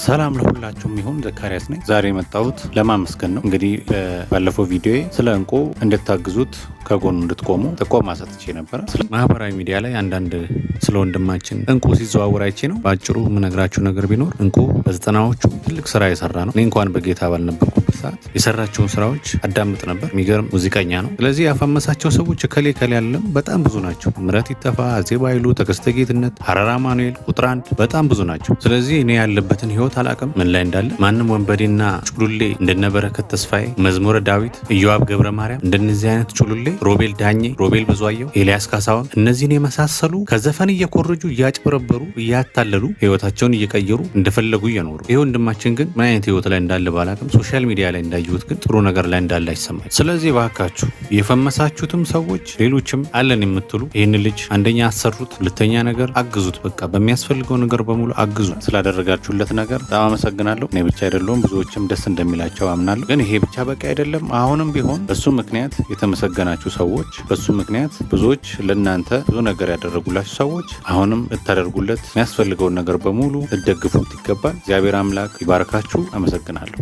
ሰላም ለሁላችሁም ይሁን። ዘካርያስ ነኝ። ዛሬ የመጣሁት ለማመስገን ነው። እንግዲህ ባለፈው ቪዲዮ ስለ እንቁ እንድታግዙት፣ ከጎኑ እንድትቆሙ ጥቆማ ሰጥቼ ነበረ። ስለ ማህበራዊ ሚዲያ ላይ አንዳንድ ስለ ወንድማችን እንቁ ሲዘዋውር አይቼ ነው። በአጭሩ የምነግራችሁ ነገር ቢኖር እንቁ በ90ዎቹ ትልቅ ስራ የሰራ ነው። እኔ እንኳን በጌታ ባልነበርኩበት ሰዓት የሰራቸውን ስራዎች አዳምጥ ነበር። የሚገርም ሙዚቀኛ ነው። ስለዚህ ያፈመሳቸው ሰዎች እከሌ እከሌ ያለም በጣም ብዙ ናቸው። ምህረት ይተፋ፣ አዜብ ኃይሉ፣ ተከስተ ጌትነት፣ ሀረር አማኑኤል፣ ቁጥር አንድ በጣም ብዙ ናቸው። ስለዚህ እኔ ያለበትን ህይወት አላቅም፣ ምን ላይ እንዳለ። ማንም ወንበዴና ጩሉሌ እንደነበረከት ተስፋዬ፣ መዝሙረ ዳዊት፣ ኢዮአብ ገብረ ማርያም፣ እንደነዚህ አይነት ጩሉሌ፣ ሮቤል ዳኜ፣ ሮቤል ብዙአየሁ፣ ኤልያስ ካሳሁን፣ እነዚህን የመሳሰሉ ከዘፈን እየኮረጁ፣ እያጭበረበሩ፣ እያታለሉ፣ ህይወታቸውን እየቀየሩ እንደፈለጉ እየኖሩ፣ ይህ ወንድማችን ግን ምን አይነት ህይወት ላይ እንዳለ ባላቅም social media ላይ እንዳየሁት ግን ጥሩ ነገር ላይ እንዳለ አይሰማኝ። ስለዚህ ባካችሁ የፈመሳችሁትም ሰዎች፣ ሌሎችም አለን የምትሉ፣ ይህን ልጅ አንደኛ አሰሩት፣ ሁለተኛ ነገር አግዙት። በቃ በሚያስፈልገው ነገር በሙሉ አግዙት። ስላደረጋችሁለት ነገር በጣም አመሰግናለሁ። እኔ ብቻ አይደለሁም፣ ብዙዎችም ደስ እንደሚላቸው አምናለሁ። ግን ይሄ ብቻ በቂ አይደለም። አሁንም ቢሆን በሱ ምክንያት የተመሰገናችሁ ሰዎች፣ በሱ ምክንያት ብዙዎች ለእናንተ ብዙ ነገር ያደረጉላችሁ ሰዎች፣ አሁንም ልታደርጉለት የሚያስፈልገውን ነገር በሙሉ ልትደግፉት ይገባል። እግዚአብሔር አምላክ ይባርካችሁ። አመሰግናለሁ።